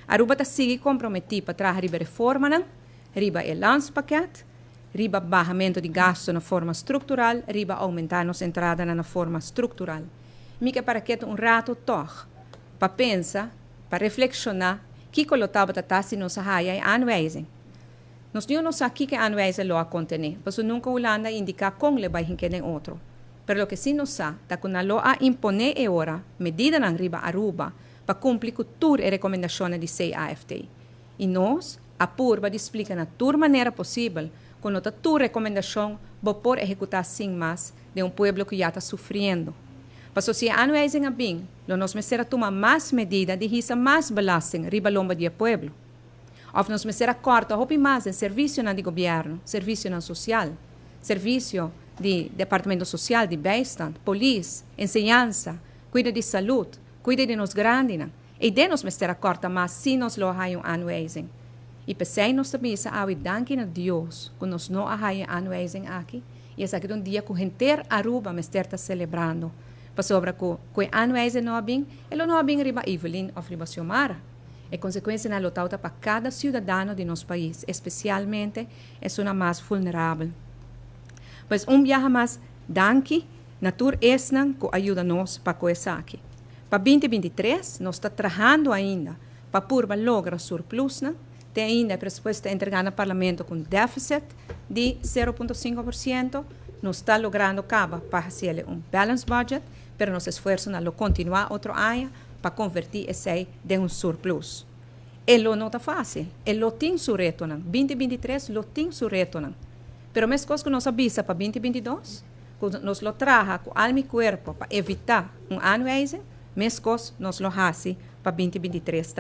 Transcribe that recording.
Aruba ta sigui comprometi pa traha riba reformanan, riba e landspakket, riba bahamento di gasto na forma structural, riba aumenta nos entrada na forma structural. Mi kier para keto un rato toch, pa pensa, pa reflexiona, kico lo tabata ta si nos haya e aanwijzing. Nos no sa kico e aanwijzing lo a contene, paso nunca Hulanda a indica con lo bay den otro. Pero loke si nos sa, ta cu lo a impone e ora medidanan riba Aruba pa cumpli cu tur e recomendacion di CAFT. Y nos a purba di splica na tur manera posibel, cu no ta tur recomendacion bo por ehecuta sin mas di un pueblo cu ya ta sufriendo. Paso si aanwijzing a bin, lo nos mester a tuma mas medida di hisa mas belasting riba lomba di pueblo. Of nos mester a corta hopi mas den servicio di gobierno, servicio social, servicio di departamento social, di bijstand, polis, enseñansa, cuido di salud, cuido di nos grandinan. Y den nos mester a corta mas si nos lo haya un aanwijzing. Y p'esey nos ta bisa awe danki na Dios cu nos no a haya aanwijzing aki. Y esaki ta un dia cu henter Aruba mester ta celebrando. Pasobra cu cu aanwijzing no a bin, e no a bin riba Evelyn of riba Xiomara. E consecuencianan lo ta pa cada ciudadano di nos pais, especialmente esunnan mas vulnerabel. Pues un biaha mas, danki na tur esnan cu a yuda nos pa esaki. Pa 2023, nos ta trahando ainda pa purba logra surplus, ne? Tin ainda e presupuesto entrega na parlamento cu deficit di 0,5%. Nos ta logrando caba pa haci un balanced budget, pero nos esfuerso lo continua otro aña pa converti esey den un surplus. E lo no ta facil, e lo tin su reto. 2023 lo tin su reto. Pero mescos cu nos a bisa pa 2022, cu nos lo traha cu alma y cuerpo pa evita un aanwijzing, mescos nos lo haci pa 2023.